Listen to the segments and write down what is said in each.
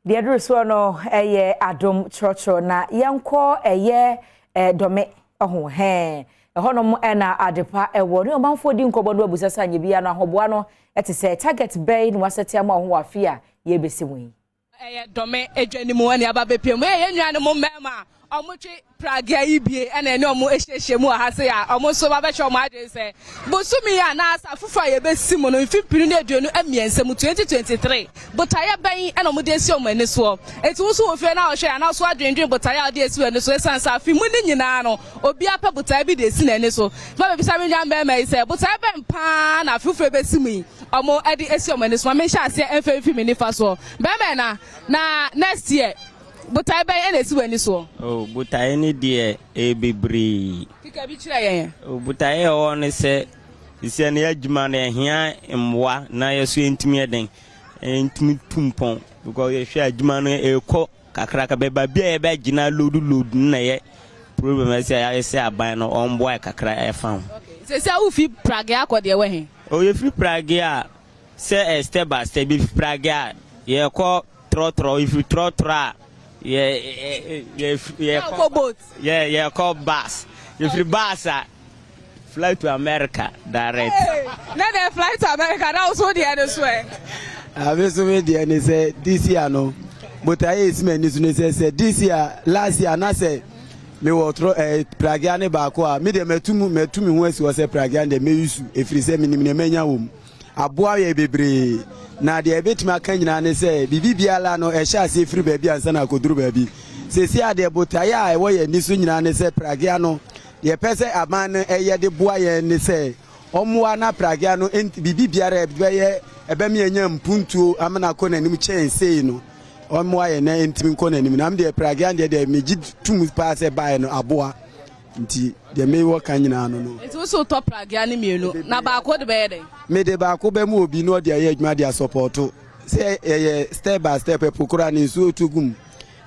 Deɛ duru soɔ no ɛyɛ Adom Kyerɛkyerɛ na yɛnkɔ ɛyɛ Dɔme ɔho hɛn ɛhɔnom ɛna Adepa ɛwɔ ne ɔmanfoɔ di nkɔmmɔ no abusa sɛ anyɛ bia no ahoboa no ɛte sɛ target bɛyi na wasɛte ama ɔho wɔ afe a yɛbɛsi mu yi. Ɛyɛ Dɔme adwa no mu ɛne aba bɛpie mu. Ɛyɛ yɛn nuanom mmarima a wɔtwe pragea yi bie ɛna ɛne wɔn ahyiahyia mu wɔ ha se a wɔn nso babɛhwɛ wɔn adwene sɛ bosome yi anaasɛ afoforɔ a yɛbɛsi mu no mfe 2023 mu, 2023, botaeɛ bɛn ɛna wɔn de asi wɔn ani soɔ. Eti wo nso wɔ fie na ɔhwɛ anaa so adwendwen botaeɛ a wɔde asi wɔn ani so, esan sɛ afe mu ne nyinaa no obiara pɛ botaeɛ bi de esi n'ani so. Ma bɛbisa me nua mmarima yi sɛ botaeɛ bɛn paa na afe foforɔ bɛsi mu yi wɔn de asi wɔn ani so. Ma me nhyɛ aseɛ mfɛ mfi me nifa soɔ. Bɛrima na next year, botaeɛ bɛn ɛna esi wɔn ani soɔ? Oh, botaeɛ ne deɛ ɛyɛ bebree. Kika bi kyerɛ yɛn. Oh, botaeɛ a ɛwɔ ne sɛ sisia no yɛ adwuma no ɛhia mmoa na yɛso yɛntumi yɛ den ɛntumi tu mpɔn, because yɛhwɛ adwuma no ɛkɔ kakraka bɛba bi a yɛbɛgyina load load no na yɛ problem. Ɛsɛ ayɛ sɛ aban no ɔmboa yɛ kakra ɛfa ho. Sɛ wofi pragea akɔ deɛ wɔ he? O, yɛfiri prage a sɛ ɛ step by step, yɛfiri prage a yɛkɔ trɔtrɔ, yɛfiri trɔtrɔ a yɛ yɛ yɛ yɛkɔ boat. Yɛkɔ bus, yɛfiri bus a fly to America direct. Na deɛ fly to America na wo so deɛ no so ɛ? Ame so me deɛ ne sɛ this year no, botaeɛ esi m'ani so ne sɛ this year, last year na sɛ mewɔ trɔ pragea ne baako a, me deɛ matu mu matu me ho asi hɔ sɛ pragea deɛ mɛyi su, ɛfiri sɛ menim nea manya wɔ mu aboa yɛ bebree. Na deɛ ɛbɛtumi aka nyinaa ne sɛ biribi biara no ɛhyɛ aseɛ firi baabi ansa na akɔduru baabi. Seesei a deɛ botaeɛ a ɛwɔ yɛn ani so nyinaa ne sɛ pragea no, deɛ ɛpɛ sɛ aban no ɛyɛ de boa yɛn ne sɛ ɔmmoa na pragea no biribi biara ɛbɛyɛ ɛbɛmi anya mpuntuo amena kɔ n'anim kyɛn sei no, ɔmmoa yɛn na ntumi nkɔ n'anim. Na deɛ pragea deɛ megye tum paa sɛ baeɛ no aboa, nti deɛ mewɔ ka nyinaa no. Nti wo so wotɔ pragea ne mmienu na baako de bɛyɛ dɛn? Mede baako bɛ mu obi na ɔde ayɛ adwuma de asɔpɔto sɛ ɛyɛ step by step. Ɛpo koraa ne nsuo tu gu mu,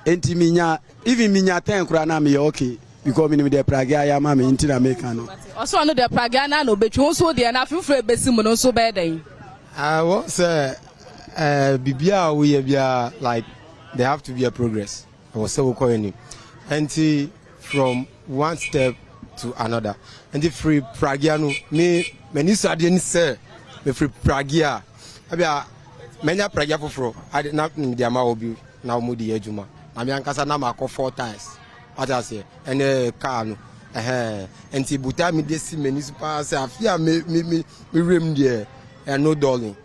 nti minya even minya 10 koraa na meyɛ okay, because menim deɛ pragea ayɛ ama me, nti na meka no. Ɔsɛ ɔno deɛ pragea no na obɛtwi. Wo nso deɛ na afe foforɔ ɛbɛsi mu no nso bɛyɛ dɛn? Wɔ sɛ biribiara a woyɛ biara, like there have to be a progress. Ɛwɔ sɛ wokɔ anim, nti from one step to another. Nti firi pragea no, me m'ani so adeɛ ni sɛ mefiri pragea a ɛbia mɛnya pragea foforɔ ade na mede ama wɔ bi na wɔn de yɛ adwuma, na me ankasa na makɔ four times wate aseɛ ɛne kaa no ɛhɛn. Nti buta mi de si m'ani so paa sɛ afi a me me me me werɛ deɛ ɛno dɔɔlin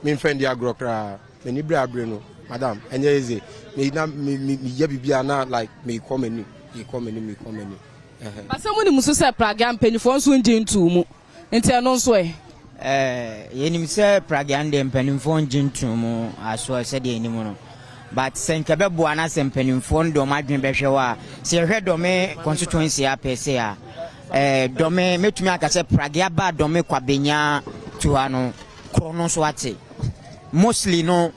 memfɛn di agorɔ koraa. M'ani bere abere no, madam, ɛnyɛ easy. Me na me me yɛ biribi a na like me kɔ m'anim, me kɔ m'anim, me kɔ m'anim. Basɛ mu nim so sɛ pragea mpanyinfoɔ nso ngye ntuu mu, nti ɛno nso ɛ? Yɛnim sɛ pragea no deɛ mpanimfoɔ ngye ntuu mu asoɔ sɛdeɛ anim no, but sɛ nka bɛboa na sɛ mpanimfoɔ no de ɔmo adwene bɛhwɛ hɔ a, sɛ yɛhwɛ Dɔme constituency apɛ sɛ a Dɔme mɛtumi aka sɛ pragea ba Dɔme Kwabenya tu ha no korɔ no nso ate. Mostly no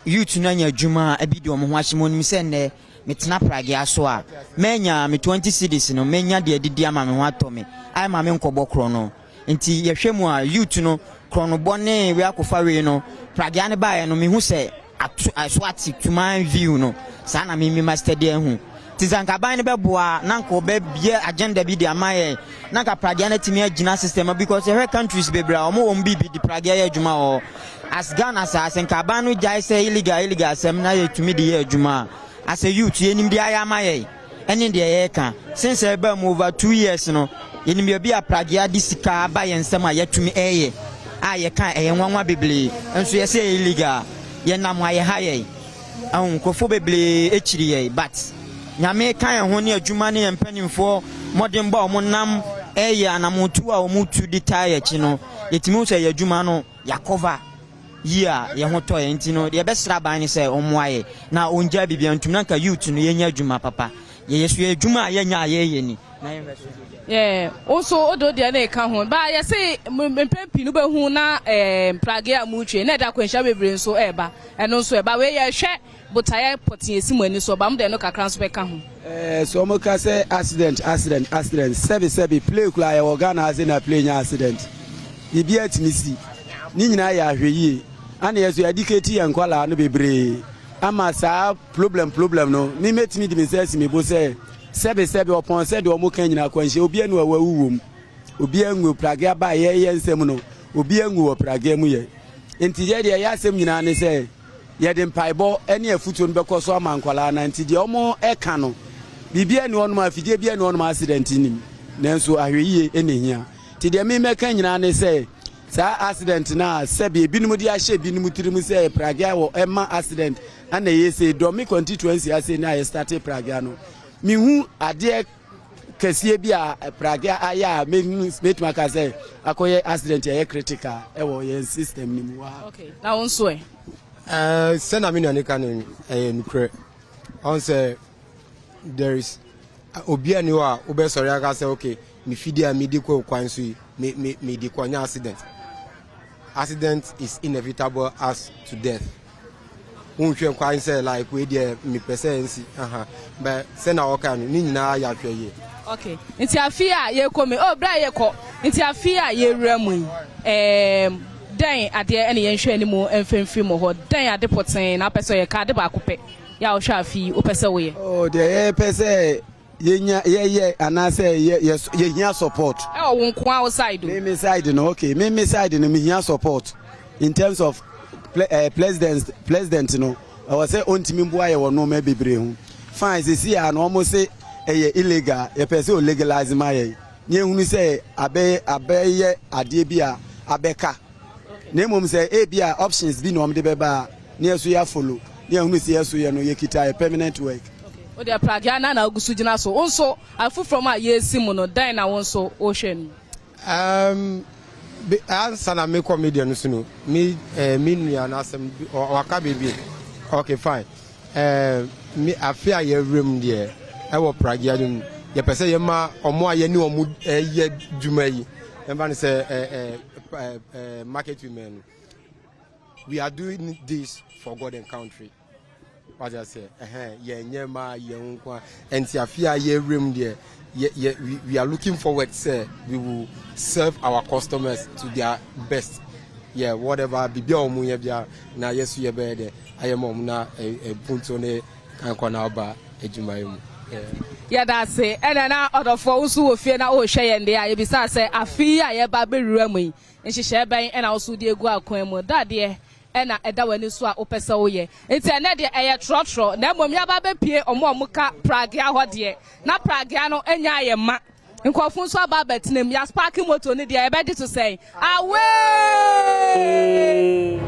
youth no anya adwuma a ebi de ɔmo ho ahyɛ mu. Onim sɛ nnɛ metena pragea so a manya me 20 cedis no, menya deɛ adidi ama me ho atɔ me ayɛ ma me nkɔbɔ korɔ no. Nti yɛhwɛ mu a youth no korɔnobɔ ne wei akɔfa wei no, pragea no baeɛ no mehu sɛ ato ɛso ate to my view no. Saa na mimi ma steady ahu. Nti sɛ nka aban no bɛboa na nka ɔbɛbie agenda bi de ama yɛn na nka pragea no atumi agyina system, because yɛhwɛ countries bebree a ɔmo wɔn biribi de pragea yɛ adwuma wɔ hɔ. As Ghana saa, sɛ nka aban no gyae sɛ illegal illegal asɛm na yɛtumi de yɛ adwuma a, as a youth yɛnim deɛ ayɛ ama yɛn ɛne deɛ yɛreka. Since ɛbaa mu over 2 years no, yɛnim baabi a pragea de sika aba yɛn nsɛm a yɛatumi ɛyɛ a yɛka ɛyɛ nwanwa bebree nso yɛsɛ ɛyɛ illegal. Yɛnam a yɛha yɛn ɛho nkurɔfoɔ bebree akyiri yɛn, but Nyame ka yɛn ho ne adwuma ne yɛn mpanimfoɔ mmɔdenbɔ a wɔn nam ɛyɛ anamotu a wɔn tu de taa yɛn akyi no, yɛtumi hu sɛ yɛ adwuma no yɛakɔva yie a yɛn ho tɔ yɛn. Nti no deɛ yɛbɛsrɛ aban ne sɛ ɔmmoa yɛ na ɔngya biribi ntum na nka youth no yɛnya adwuma papa. Yɛyɛ so yɛ adwuma a yɛnya a yɛyɛ ni na yɛhwɛ so. Yeah, wo nso wode wo deɛ ne ka ho ba. Yɛse mpɛn pii no wobɛhu na pragea a mutwe na ɛde akwanhyia bebree nso ɛɛba. Ɛno nso ɛba wei yɛhwɛ botaeɛ pɔtee esi mo ani so ɔba mo deɛ no kakra nso bɛka ho. Sɛ ɔmo ka sɛ accident, accident, accident, sɛbi sɛbi, plane kura yɛwɔ Ghana ase na plane nya accident, biribi atumi si ne nyinaa yɛ ahwɛ yie. Ana yɛ so yɛadikati yɛn nkwalaa no bebree. ama saa problem problem no me mɛtumi de me nsa asi me bo sɛ sɛbe sɛbe ɔpɔn sɛ deɛ ɔmo ka nyina akwanhyia obi anu a wawu wom obi anwu pragea ba yɛyɛ nsɛm no obi anwu wɔ pragea mu yɛ nti yɛ deɛ yɛ asɛm nyinaa ne sɛ yɛde mpaebɔ ne afutuo no bɛkɔ so ama nkwadaa no nti deɛ ɔmo ɛka no biribi ani hɔnom afidie bi ani hɔnom accident nim nanso ahwɛyie ɛna ehia nti deɛ me mɛka nyinaa ne sɛ saa accident no a sɛbi ebinom de ahyɛ ebinom tirim sɛ pragea wɔ ɛma accident ɛna ɛyɛ sɛ Dome constituency ase ne a yɛ start pragea no mehu adeɛ kɛseɛ bi a pragea ayɛ a mɛtumi aka sɛ akɔyɛ accident ɛyɛ critical ɛwɔ yɛn system no mu wɔ ha. Okay, na wo nso ɛ? Sɛ na me nua ka no ɛyɛ nukurɛ ɔn sɛ there is obi ani hɔ a wobɛsɔre aka sɛ okay, me fidie a medi kɔ kwan so yi, me me medi kɔ nya accident. Accident is inevitable as to death. Wonhwɛ kwan sɛ like wei deɛ mepɛ sɛ nsi aha, but sɛ na ɔka no ne nyinaa yɛ ahwɛ yie. Okay, nti afi a yɛkɔ mi oh, bere a yɛkɔ nti afi a yɛwura mu yi, dɛn adeɛ ɛna yɛnhwɛ anim mfimfini mu hɔ? Dɛn ade pɔtɛn na apɛ sɛ ɔyɛ ka ade baako pɛ yɛ a wohwɛ afi yi wopɛ sɛ woyɛ? Oh, deɛ yɛpɛ sɛ yɛnya yɛyɛ anaasɛ yɛ yɛ yɛhia support. Ɛwɔ wo nko a wo side o. Me me side no, okay, me me side no, mehia support in terms of president no ɛwɔ sɛ ɔntumi mboa yɛ wɔ nneɛma bebree ho. Fine, sisi a na wɔn se ɛyɛ illegal, yɛpɛ sɛ o legalize ma yɛ ne ehunu sɛ abɛyɛ adeɛ bi a abɛka na mmom sɛ ebi a options bi na wɔn de bɛba a ne yɛ so yɛ follow ne yɛhunu sɛ yɛ so yɛ no yɛkita yɛ permanent work. O deɛ pragea na ogu so gyina so, wo nso afoforɔ mu a yɛsi mu no, dɛn na wo nso wohwɛ no? Ansa na mekɔ media no so no, me nua n'asɛm waka baabi. Okay, fine. Me afe a yɛwura mu deɛ, ɛwɔ pragea no mu, yɛpɛ sɛ yɛma ɔmo a yɛne ɔmo ɛyɛ dwuma yi, yɛmfa no sɛ ɛɛ ɛɛ ɛɛ market women no, we are doing this for God and country. Wate ase? Ɛhɛn, yɛn nyɛ ma yɛn ho nko a. Nti afe a yɛwura mu deɛ, yɛ yɛ we are looking forward sɛ we will serve our customers to their best. Yeah, whatever bibi a wɔn yɛ bia na yɛso yɛ bɛyɛ dɛ ayɛ ma wɔn na ɛ ɛ ne kankɔ na ɔba adwuma yi mu. Yɛda ase. Ɛna na ɔdɔfoɔ wo nso wɔ fie na ɔrehwɛ yɛn deɛ a yɛbisa sɛ afe yi a yɛba bɛwura mu yi, nhyehyɛe bɛn ɛna wo so de egu akwan mu dadeɛ ɛna ɛda w'ani so a wopɛ sɛ woyɛ? Nti ɛnɛ deɛ ɛyɛ trɔtrɔ na mmom yɛaba bɛpie ɔmo a ɔmo ka pragea hɔ deɛ na pragea no anya ayɛ ma nkurɔfo nso aba abɛtena mu. Yɛa spark moto no deɛ, yɛbɛgye so sɛn awee.